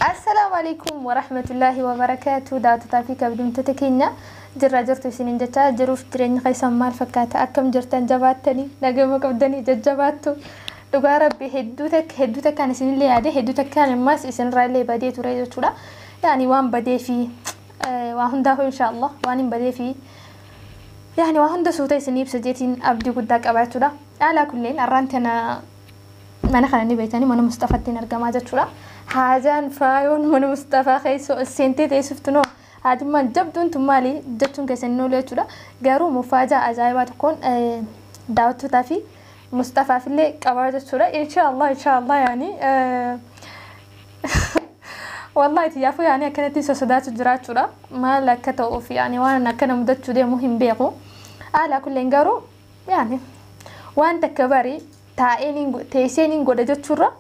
Assalaamu alaikum warahmatullaahi wabarakaatu. Daawwattoota fi kabajamtoota keenya, jirra jirtu isiniin jecha. Jiruuf jireenya keessan maal fakkaata? Akkam jirtan? Jabaattanii, nagama qabdanii, jajjabaattu? Dhugaa rabbi, hedduu takka hedduu takkaan isinillee yaade, hedduu takkaan ammas isinirraa illee badee ture jechuudha. Yaani waan badee fi waa hundaafuu, inshaallah, waan hin badee fi yaani waa hunda suuta isinii ibsa jeetiin abdii guddaa qaba jechuudha. Alaa kulleen arraan tana mana kana ni beektanii, mana Mustafaattiin argamaa jechuudha. Haajaan faayoon mana Mustafaa keessa ol seentee teessiftu haajummaan jabduun tun maali jechuun keessan hin oolu jechuudha. Garuu mufaajaa ajaa'ibaa tokkoon daawwattootaa fi Mustafaaf illee qabaa jechuudha. Inshaallah, inshaallah, yaani wallahi tiyyaafuu yaani akkanatti sosodaatu jiraachuudha. Maal akka ta'uuf, yaani waan akkana mudachuu deemu hin beeku. Alaa kulleen garuu yaani waan takka bari taa'ee teessee niin godha jechuurra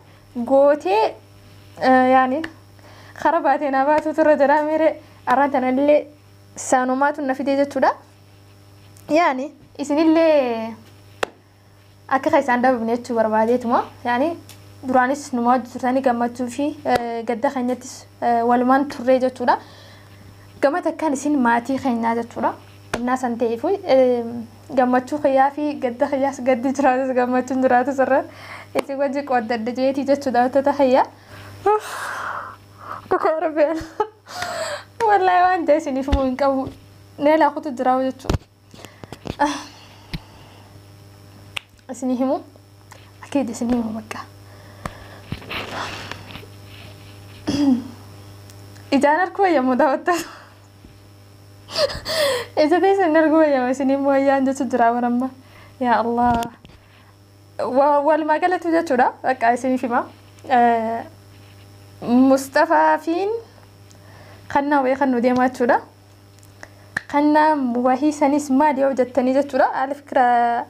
gootee yaani kara baatee naa baatuutu irra jira miree. Arraan tanallee saanumaatu na fidee jechuudha. Yaani isinillee akka isaan dhabamne jechuu barbaadeetuma, yaani duraanis numa wajji turtanii gammachuu fi gadda keenyattis walumaan turree jechuudha. Gama takkaan isin maatii keenyaa jechuudha. Innaa san ta'eefu gammachuu kiyyaa fi gadda kiyyaas, gaddi jiraatus gammachuun jiraatus irra isin wajji qooddadha jeetii jechuudha, wantoota kiyyaa. Dhugaa rabbi, wallaahi waan ta'e isiniif himuu hin qabu. Neelaa kutu jiraa jechuudha. Isinii himu akkiiti, isinii himu bakka. Ijaan arguu wayyamu, daawwattoota. Ija teessan arguu wayyamu, isinii immoo wayyaan jechu jira baramma. Yaa Allah. Walumaa galatti jechuudha. Bakka isiniif hima. Mustafaa fiin kannaa wayii kan nu deemaa jechuudha. Kannaa wahii sanis maali yoo jettanii jechuudha. Haala fikira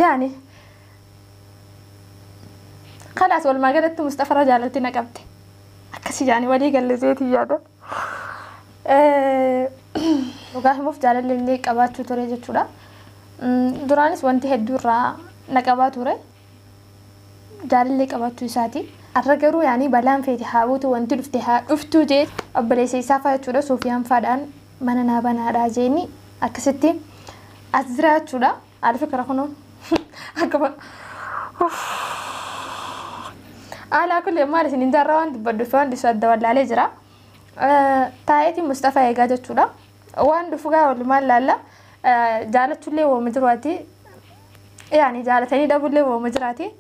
yaani kalaas walumaa galatti Mustafarra jaalalti na qabde. Akkasii yaani walii galleseetii yaada. Dhugaa himuuf jaalalli illee qabaachuu ture jechuudha. Duraanis wanti hedduu irraa na qabaa ture. Jaalallee qabaachuu isaati. Har'a garuu yaani balaan feete haa buutu, wanti dhufte haa dhuftuu jee obboleessa isaa fa'aa jechuudha, Soofiyaan fa'aadhaan mana naa banaadhaa jeeni akkasitti as jira jechuudha. Haala fikira kunoo akkuma alaa kullee maal isin hin jaarraa waan dubbadhu fi waan dhisu adda wallaalee jira. Taa'eetiin Mustafaa eegaa jechuudha. Waan dhufu gaa walumaan laalla. Jaalachullee wooma jiraati. Yaani jaalatanii dhabullee wooma jiraati.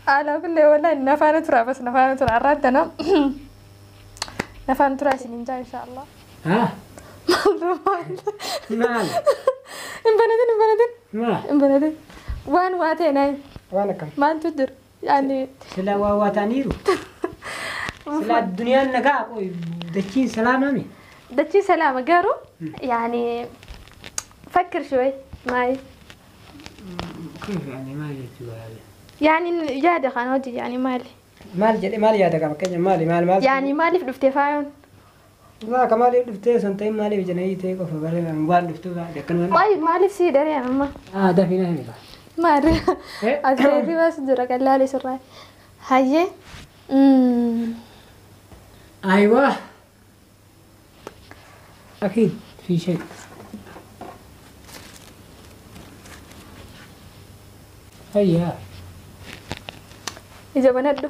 Alaa kullee wallahi nafaana tura, bas nafaana tura, arraan tana nafaana tura isin hin jaa, inshaallah. Haa? Maal? Hin banatin, hin banatin. Maal? Hin banatin. Waan waa ta'e naayi. Waan akkam? Maaltu jira? Yaani Sila waa waataniiru. Sila addunyaan nagaa qoy, dachiin salaamame. Dachii salaama, garuu yaani فكر شوي معي. كيف يعني maal jechuudha? يعني yaada kana hojii yaani maali? Maal jedhe, maal yaada qaba fakkeenya, maali maal maal? Yani maaliif dhuftee faayoon? Waa ka maaliif dhuftee sun ta'in, maaliif jedhanii ta'e qofa bare, waan dhuftuu akkanuma. Waay, maaliif sii daree amma? Ah, dafii na himi. Maali? Asirri bas jira qallaalee sirraa. Hayyee. أيوه أكيد في شيء. هيا. Ija banadhu.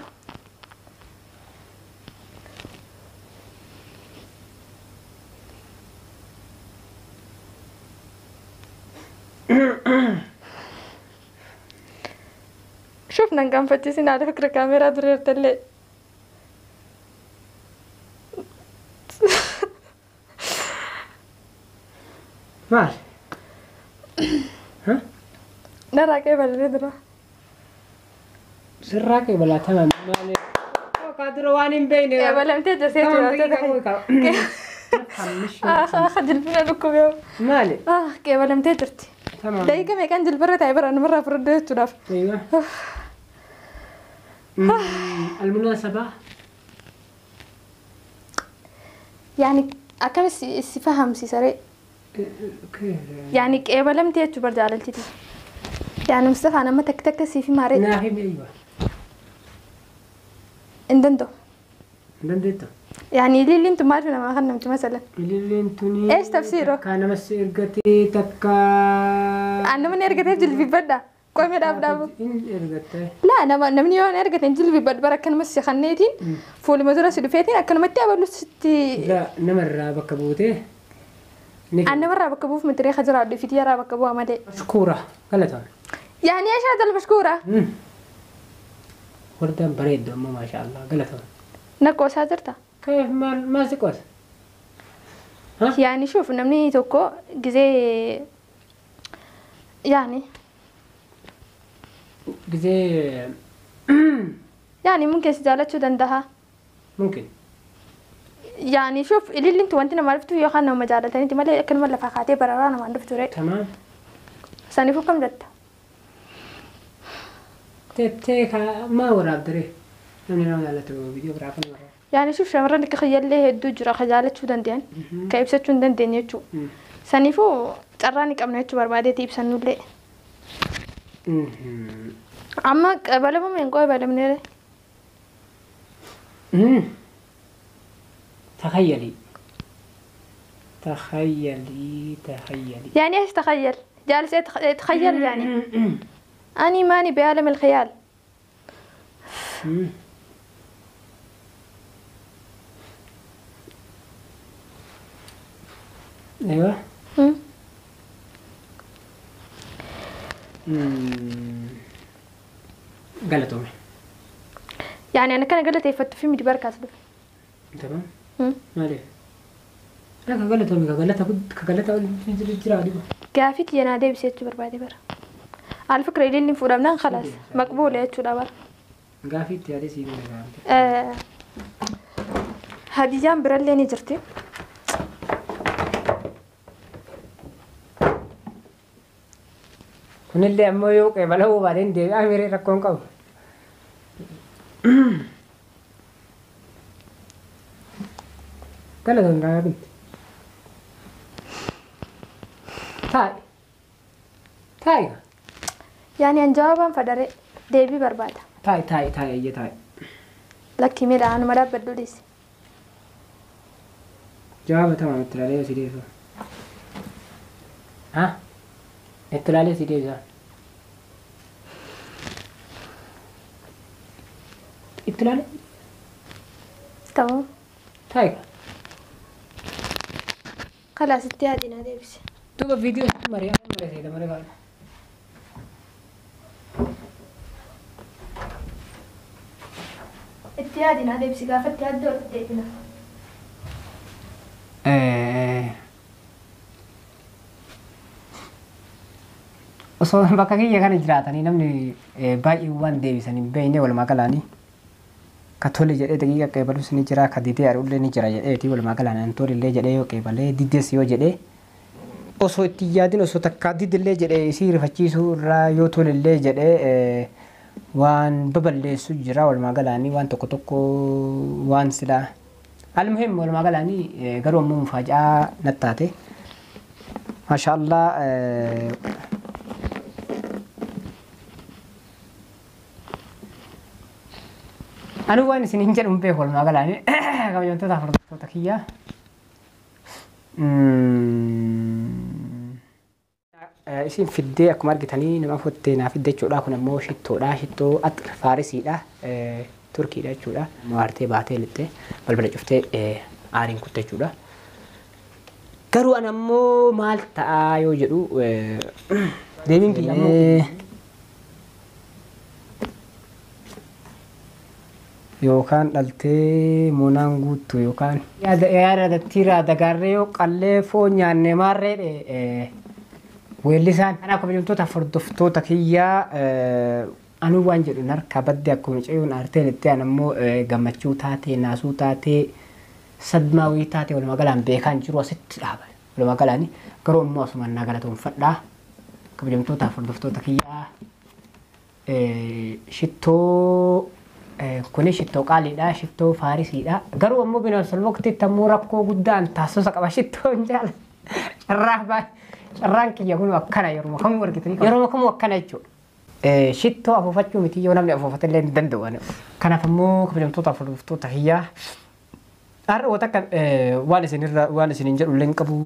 شوف نان على فكرة كاميرا دريرت الليل. Maal? ها؟ Narraa qeebalee dura. Sirraa qeebalaa, tamam, maali? Ka dura waan hin beekne. Qeebalamtee jirtee jirti. Ah, jilbina dhukkubee. Maali? Ah, qeebalamtee jirti. Tamam. Daqiiqa meeqaan jilbarra taa'e bara namarraa furdee jechuudhaaf. أيوه. المناسبة. Yani akkam si fahamsiisaree? كيف؟ Yani qeebalamtee jechuu bar jaalaltiti. Yani Mustafaa nama takka takka siif himaaree. ناهب، أيوه. Hin danda'u. Hin dandeettu? يعني ililliin tun maaliif namaa kennamti masalan? Ililliin tuni. ايش تفسيره؟ Takka nama si ergatee takka. An namni ergateef jilbibbadha. Qoomee dhaab dhaabu. Hin ergattee. Laa nama namni yoo ergate hin jilbibbadhu bara akkanuma si kanneetiin fuuluma dura si dhufeetiin akkanumatti aballu sitti. Laa namarraa bakka buutee. An namarraa bakka buuf miti reefa jiraadhu ifitii yaraa bakka bu'a malee. Mashkuura galatoon. يعني ايش هذا المشكورة؟ Wardaan bareeddu ammoo maasha Allah galatoon. Naqqoosaa jirta? كيف ما سكوت؟ ها؟ يعني شوف namni tokko gizee يعني gizee يعني ممكن si jaalachuu danda'a. ممكن يعني شوف ililliin tun wanti nama dhuftu yookaan nama jaalataniiti malee akkanuma lafaa kaatee bararaa namaan dhuftu ree. تمام Saniifuu kam jetta? Teettee maa waraabdare namni nama jaallatu viidiyoo biraa kan waraaba. يعني شوف shamarran akka kiyyallee hedduu jira ka jaalachuu danda'an ka ibsachuu hin dandeenye jechuudha. Saniifuu carraa ni qabna jechuu barbaadeeti ibsannullee. Amma qabalamuma hin qabalamne. تخيلي تخيلي تخيلي يعني ايش تخيل؟ جالس اتخيل يعني أني ماني بعالم الخيال. ايوه. قالت يعني انا كان قالت يفتو في مدي بركة تمام. مالي انا قالت امي قالت قالت جرا كافيت يا نادي بسيت بربادي بر على فكرة اللي فورمنا خلاص مقبولة يتشو بر قافيت يا ريسي هديان برالي نجرتي kunillee ammoo yoo qeebala'uu baadheen deebi'aa miree rakkoon qabu. Galatoon ragaa binti. Taa'i. Taa'i. Yani an jawaabaan fadare deebii barbaada. Taa'i taa'i taa'i ayya taa'i. Lakkii miidhaa anuma dhaabbadhu dhiisi. Jawaaba tamaam itti ilaalee si deebisa. Haa? Itti ilaalee si deebisa. Itti ilaalee? Tamam. Taa'i. خلاص itti yaadina deebisi. Duuba viidiyoo sitti maree amma mareessite malee baala. Itti yaadina deebisi gaafa itti yaadde walitti deebina. Osoo bakka kiyya kana jiraatanii namni baay'ee waan deebisan hin beekne walumaa galaanii ka tole jedhee daqiiqa qeebalus ni jira ka didee ari'ullee ni jira jedheeti walumaa galaan an tolellee jedhee yoo qeebalee didees yoo jedhee osoo itti yaadin osoo takka didillee jedhee isii rifachiisuu irraa yoo tolellee jedhee waan baballeessu jira walumaa galaanii waan tokko tokko waan silaa المهم walumaa galaanii garuu ammoo mufaajaa nattaate maashaallah. Anu waan isin hin jedhu hin beeku walumaa galaanii kabajamtoota hordoftoota kiyyaa. Isin fiddee akkuma argitanii nama fottee naa fidde jechuudha. Kun ammoo shittoodha. Shittoo axir faarisiidha. Turkiidha jechuudha. Waartee baatee lixxee balbala cuftee aariin kutte jechuudha. Garuu an ammoo maal ta'aa yoo jedhu deebiin kiyya ammoo yookaan dhaltee monaan guuttu yookaan yaada dattiiraa dagaarree yoo qallee foon nyaanne maarree weellisaan. Kanaaf kabajamtoota hordoftoota kiyyaa anuu waan jedhu harka badde akkuma ce'uun aartee lixxee an ammoo gammachuu taatee naasuu taatee sadmaawii taatee walumaa galaan beekaan jiru asitti dhaaban walumaa galaani garuu ammoo asumaan naa galatoonfadhaa kabajamtoota hordoftoota kiyyaa shittoo kuni shittoo qaaliidha shittoo faarisiidha garuu ammoo bineensa waqtiitti ammoo rakkoo guddaan taasisa qaba shittoo hin jaalladhu carraa baay'ee carraan kiyya kun akkana yeroo kamuu argitanii yeroo kamuu akkana jechuudha. Shittoo afuufachuu miti, yoo namni afuufate illee hin danda'u. Kanaaf immoo kabajamtoota hordoftoota kiyyaa, har'a waan takka waan isinirra waan isiniin jedhu illee hin qabu.